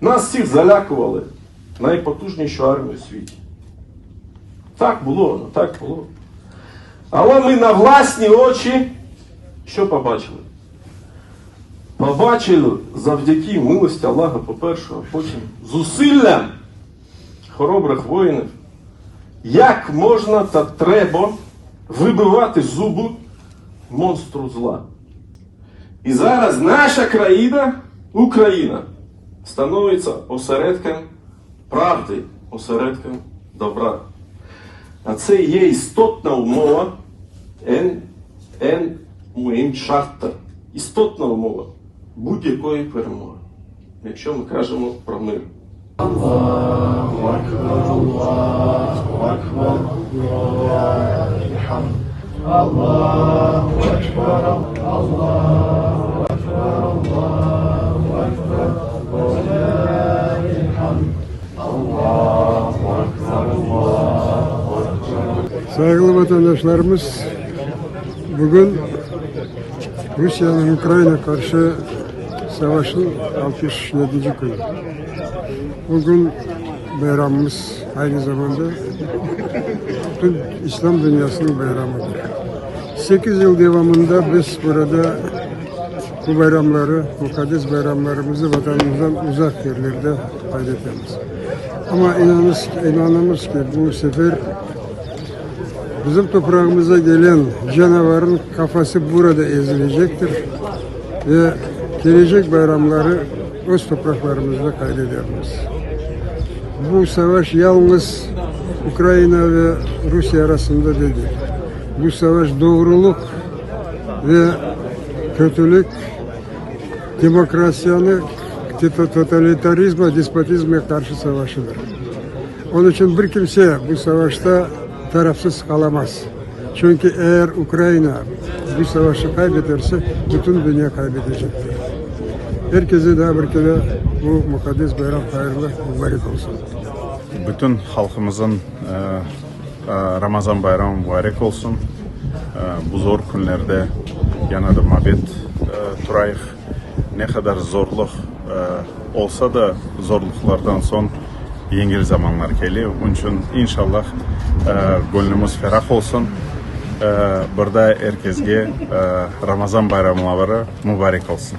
Нас всіх залякували найпотужнішу армію в світі. Так було воно, так було. Але ми на власні очі що побачили? Побачили завдяки милості Аллаха, по-перше, а потім зусиллям хоробрих воїнів, як можна та треба вибивати зуби монстру зла. І зараз наша країна, Україна, становиться осередком правди, осередком добра. А це є істотна умова Н, Н, Муїм Шарта. Істотна умова будь-якої перемоги, якщо ми кажемо про мир. Sayğılı vatandaşlarımız, bugün Rusiyeniñ Ukraina qarşı savaşınıñ altmış yedinci künü. Bugün bayramımız, aynı zamanda bütün İslâm dünyasınıñ bayramıdır. Sekiz yıl devamında biz burada bu bayramları, muqaddes bayramlarımızı Vatanımızdan uzaq yerlerde qayd etemiz. Amma inanamız ki, bu sefer bizim toprağımıza gelen canavarnıñ qafası burada ezilecektir ve kelecek bayramları öz topraqlarımızda qayd edermiz. Bu savaş yalıñız Ukraina ve Rusiye arasında degil. Bu savaş doğrulıq ve kötülik, demokrasiyanı totalitarizm ve despotizmge qarşı savaşıdır. Onıñ içün bir kimse bu savaşta tarafsız qalamaz. Çünki eger Ukraina bu savaşı qaybeterse, bütün dünya qaybetecektir. Er kese daa bir kere bu muqaddes bayram hayırlı, mübarek olsun. Bütün halqımızın Ramazan bayramı mübarek olsun. Bu zor künlerde yana da mabet turayıq. Ne qadar zorluq olsa da, zorluqlardan soñ yengil zamanlar kele. Onıñ içün, inşallah, göñlümiz ferah olsun. Bir daa er kesge Ramazan bayramları mübarek olsun.